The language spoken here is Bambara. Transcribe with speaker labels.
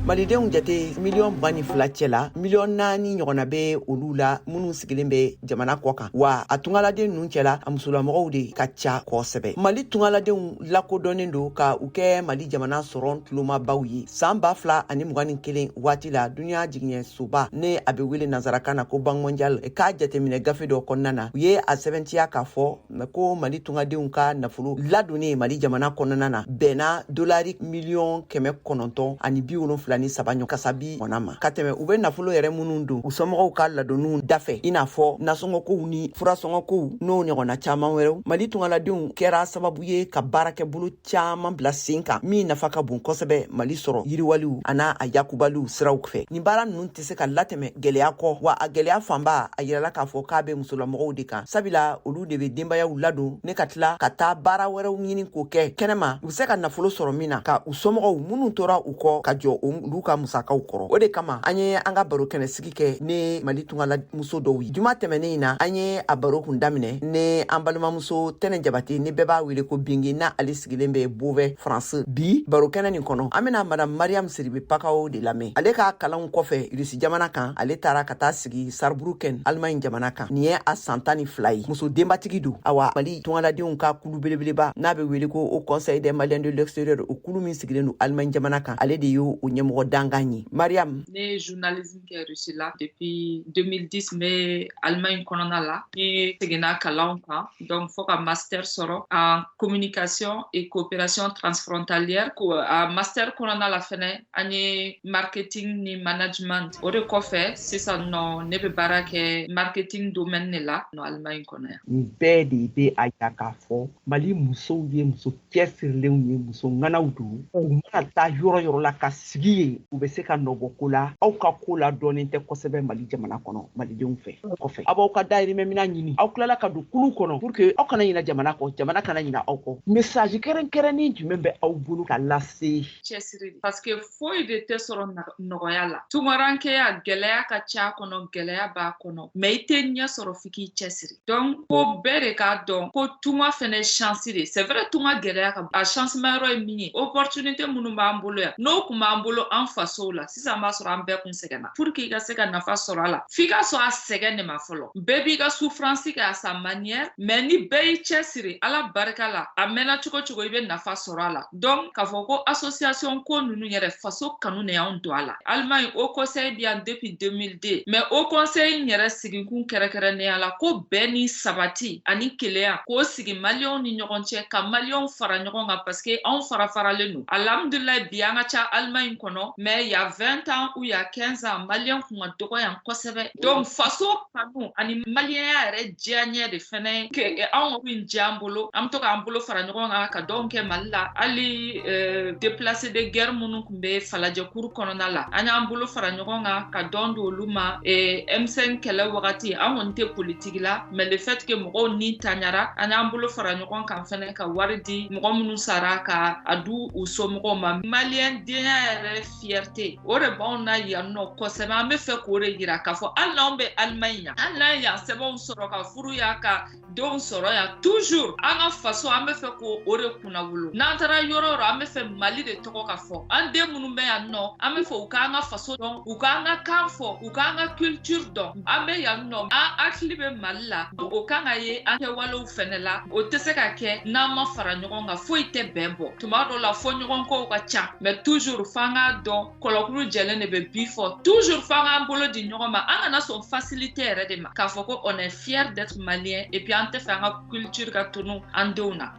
Speaker 1: Malidenw jate miliyɔn 22 cɛ la, miliyɔn 4 ɲɔgɔnna bɛ olu la minnu sigilen bɛ jamana kɔ kan. Wa a tungaladen ninnu cɛla, a musolamɔgɔw de ka ca kosɛbɛ. Mali tungaladenw lakodɔnnen don ka u kɛ Mali jamana sɔrɔ tulomabaw ye. San 2021 waati la, duniɲa jigiɲɛsoba ne a bɛ wele nansarakan na ko Banque mondiale k'a jateminɛ gafe dɔ kɔnɔna na, u ye a sɛbɛntiya k'a fɔ ko Mali tungadenw ka nafolo ladonnen Mali jamana kɔnɔna na bɛnna dolari miliyɔn 973 ɲɔgɔn kasabi ɲɔgɔnna ma, ka tɛmɛ u bɛ nafolo yɛrɛ minnu don u somɔgɔw ka ladonniw dafɛ, i n'a fɔ nasɔngɔkow ni furasɔngɔkow, n'o ɲɔgɔnna caman wɛrɛw. Mali tungaladenw kɛra sababu ye ka baarakɛbolo caman bila sen kan min nafa ka bon kosɛbɛ Mali sɔrɔ yiriwaliw an'a a yakubaliw siraw fɛ. Nin baara ninnu tɛ se ka latɛmɛ gwɛlɛya kɔ. Wa a gwɛlɛya fanba, a yirala k'a fɔ k'a bɛ musolamɔgɔw de kan, sabula olu de bɛ denbayaw ladon ne ka tila ka taa baara wɛrɛw ɲini k'o kɛ kɛnɛma, u bɛ se ka nafolo sɔrɔ min na ka u somɔgɔw minnu tora u kɔ ka jɔ olu ka musakaw kɔrɔ. O de kama an ye an ka baro kɛnɛ sigi kɛ ne Mali tungala muso dɔw ye. Juma tɛmɛnen in na, an ye a baro kun daminɛ ne an balimamuso Tɛnɛ Jabate, ni bɛɛ b'a wele ko Bingi, n'a ale sigilen bɛ Beauvais, France. Bi baro kɛnɛ nin kɔnɔ, an bɛna Madame Mariam Siribe Pakaw de lamɛn. Ale ka kalanw kɔfɛ Irisi jamana kan, ale taara ka taa sigi Saarbrücken, Allemagne jamana kan. Nin ye a san 12 ye. Muso denbatigi don. Awa, Mali tungaladenw ka kulu belebeleba n'a bɛ wele ko Haut Conseil des Maliens de l'extérieur, o kulu min sigilen don Allemagne jamana kan, ale de y'o ɲɛmɔgɔ dankan ye. Mariam.
Speaker 2: Ne ye journalisme kɛ Russie la depuis 2010. N bɛ Allemagne kɔnɔna la. N seginna kalanw kan, donc fo ka master sɔrɔ en communication et coopération transfrontalière. Ko a master kɔnɔna la fɛnɛ, an ye marketing ni management. O de kɔfɛ, sisan nɔ, ne bɛ baara kɛ marketing domaine de la nɔ Allemagne kɔnɔ yan.
Speaker 1: Nin bɛɛ de bɛ a yira k'a fɔ Mali musow ye muso cɛsirilenw ye, muso ŋanaw don. U mana taa yɔrɔ yɔrɔ la ka sigi yen, u bɛ se ka nɔbɔ ko la. Aw ka ko la dɔɔnin tɛ kosɛbɛ Mali jamana kɔnɔ malidenw fɛ. Kɔfɛ, aw b'aw ka dayirimɛminɛ ɲini, aw tilala ka don kulu kɔnɔ pour que aw kana ɲina jamana kɔ, jamana kana ɲina aw kɔ. Message kɛrɛnkɛrɛnnin jumɛn bɛ aw bolo ka lase?
Speaker 2: Cɛsiri, parce que foyi de tɛ sɔrɔ nɔgɔya la. Tungarankɛya, gɛlɛya ka ca kɔnɔ, gɛlɛya b'a kɔnɔ, mais i tɛ ɲɛ sɔrɔ f'i k'i cɛsiri. Donc ko bɛɛ de k'a dɔn ko tunga fɛnɛ chance de. C'est vrai, tunga gɛlɛya ka a chance ma yɔrɔ ye min ye, opportunité minnu b'an bolo yan, n'o kun b'an bolo an fasow la sisan, b'a sɔrɔ an bɛɛ kun sɛgɛnna. Pour que i ka se ka nafa sɔrɔ a la, f'i ka sɔn a sɛgɛn de ma fɔlɔ. Bɛɛ b'i ka souffrance kɛ à sa manière, mais ni bɛɛ y'i cɛsiri, Ala barika la, a mɛnna cogo cogo, i bɛ nafa sɔrɔ a la. Donc k'a fɔ ko association ko ninnu yɛrɛ, faso kanu de y'anw don a la. Allemagne, Haut Conseil bi yan depuis 2002, mais Haut Conseil in yɛrɛ sigikun kɛrɛnkɛrɛnnenya la, ko bɛɛ ni sabati ani keleya k'o sigi Maliyɛnw ni ɲɔgɔn cɛ, ka Maliyɛnw fara ɲɔgɔn kan, parce que anw fara faralen don. Alhamdulilayi, bi an ka ca Allemagne kɔnɔ, mais il y a 20 ans ou il y a 15 ans, Maliyɛn kun ka dɔgɔ yan kosɛbɛ. Donc faso kanu ani maliyɛnya yɛrɛ diyaɲɛ de fɛnɛ ke anw ka in diya an bolo. An bɛ to k'an bolo fara ɲɔgɔn kan ka dɔw kɛ Mali la. Hali déplacé de guerre minnu tun bɛ Falajɛkuru kɔnɔna la, an y'an bolo fara ɲɔgɔn kan ka dɔn di olu ma. M5 kɛlɛ wagati, an kɔni tɛ politiki la, mais le fait que mɔgɔw ni taɲara, an y'an bolo fara ɲɔgɔn kan fɛnɛ ka wari di mɔgɔ minnu sara ka a du u somɔgɔw ma. Maliyɛn denya yɛrɛ fierté, o de b'anw na yan nɔ kosɛbɛ. An bɛ fɛ k'o de yira k'a fɔ hali n'anw bɛ Allemagne yan, hali n'an yan sɛbɛnw sɔrɔ ka furu yan, ka denw sɔrɔ yan, toujours an ka faso, an bɛ fɛ k'o o de kunna wolo. N'an taara yɔrɔ o yɔrɔ, an bɛ fɛ Mali de tɔgɔ ka fɔ. An den minnu bɛ yan nɔ, an bɛ fɛ u k'an ka faso dɔn, u k'an ka kan fɔ, u k'an ka culture dɔn. An bɛ yan nɔ, an hakili bɛ Mali la, o kan ka ye an kɛwalew fɛnɛ la. O tɛ se ka kɛ n'an ma fara ɲɔgɔn kan. Foyi tɛ bɛn bɔ. Tuma dɔw la, fɔ ɲɔgɔn kɔw ka ca, mais toujours f'an k'a dɔn kɔlɔkuru jɛlen de bɛ bi fɔ. Toujours f'an k'an bolo di ɲɔgɔn ma. An kana sɔn facilité yɛrɛ de ma k'a fɔ ko on est fier d'être malien et puis an tɛ fɛ an ka culture ka tunu an denw na.